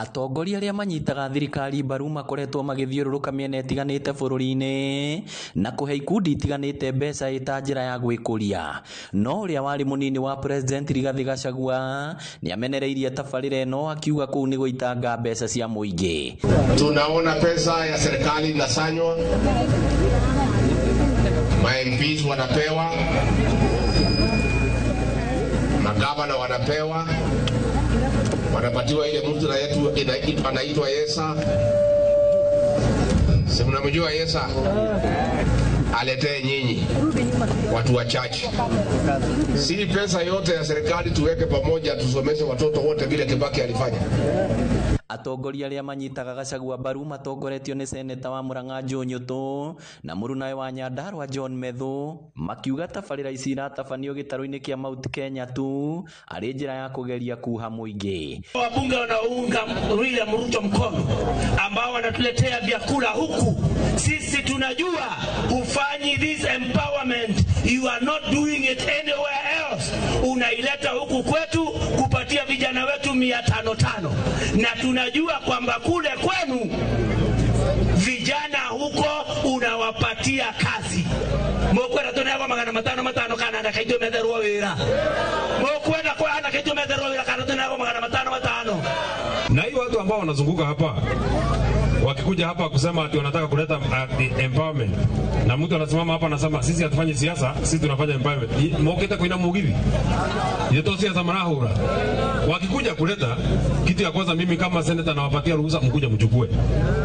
Atongoria arĩa manyitaga thirikari mbaru makoretwo magĩthiũrũrũka mĩena ĩtiganĩte bũrũri-inĩ na kũhe ikundi itiganĩte mbeca ĩta njĩra ya gwĩkũria. No ũrĩa warĩ mũnini wa President Rigathĩ Gachagua nĩamenereirie tabarĩra ĩno akiuga kũu nĩ gũitanga mbeca cia mũingĩ. Tunaona pesa ya serikali inasanywa, ma MPs wanapewa, magavana wanapewa, wanapatiwa ile mtu na yetu anaitwa Yesa. Si mnamjua Yesa? Aletee nyinyi watu wachache. Si pesa yote ya serikali tuweke pamoja, tusomeshe watoto wote vile Kibaki alifanya. Atongoria arĩa manyitaga Gachagua mbaru matongoretio nĩ seneta wa Murang'a Joe Nyutu na mũrunawe wa Nyandarua John Methu makiuga tabarĩra ici iratabanio gĩtarũ-inĩ kĩa Mount Kenya tu arĩ njĩra ya kũgeria kuha mũingĩ. Wabunge wanaounga William Ruto mkono ambao wanatuletea vyakula huku, sisi tunajua hufanyi this empowerment, you are not doing it anywhere else. Unaileta huku kwetu kupatia vijana wetu 500 na tunajua kwamba kule kwenu vijana huko unawapatia kazi. Mokwenda tuneagwo 505 kana na kaitũ metherwo wĩra. Mokwenda kwa na kaitũ metherwo wĩra kana tuneagwo 505. Na hiyo watu ambao wanazunguka hapa wakikuja hapa kusema ati wanataka kuleta empowerment, na mtu anasimama hapa anasema sisi hatufanyi siasa, sisi tunafanya empowerment. Moketa kuina mugithi yeto siasa marahura. Wakikuja kuleta kitu ya kwanza, mimi kama senator nawapatia ruhusa mkuja mchukue,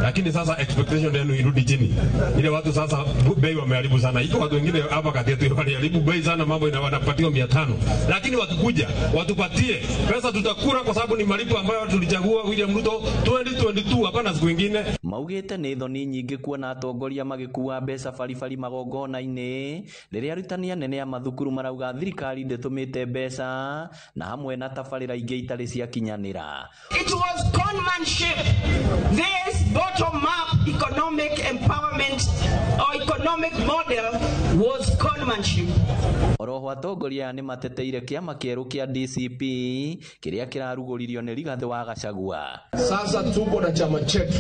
lakini sasa expectation yenu irudi chini. Ile watu sasa bei wameharibu sana. Iko watu wengine hapa kati yetu waliharibu bei sana, mambo wanapatiwa 500, lakini wakikuja watupatie pesa tutakura, kwa sababu ni malipo ambayo tulichagua William Ruto 2022, hapana siku nyingine. Maugĩte nĩ thoni nyingĩ kuona atongoria magĩkua mbeca baribari magongona-inĩ rĩrĩa arutani anene a mathukuru marauga thirikari ndĩtũmĩte mbeca na hamwe na tabarĩra ingĩ itarĩ ciakinyanĩra. It was conmanship. This bottom-up economic empowerment or economic model was conmanship. Oroho atongoria aya nĩmateteire kĩama kĩerũ kĩa DCP kĩrĩa kĩrarugũririo nĩ Rigathĩ wa Gachagua. Sasa tuko na chama chetu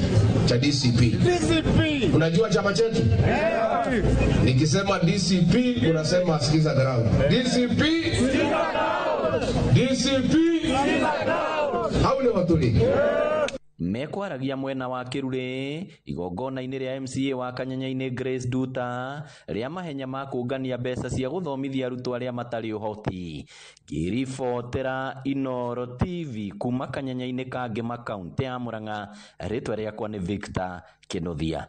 cha DCP. DCP. Unajua chama chetu? Yeah. Nikisema DCP unasema sikiza ground. DCP. Sikiza ground. DCP. Sikiza ground. Hao ni watu. Mekwaragia mwena wa Kiruri igongona-inĩ rĩa MCA wa Kanyanya-inĩ Grace Nduta rĩa mahenya ma kũngania mbeca cia gũthomithia arutwo arĩa matarĩ ũhoti. Ngĩribotera Inooro TV kuma Kanyanya-inĩ ka Ngĩma kaũntĩ ya Murang'a, rĩtwa rĩakwa nĩ Victor Kĩnuthia.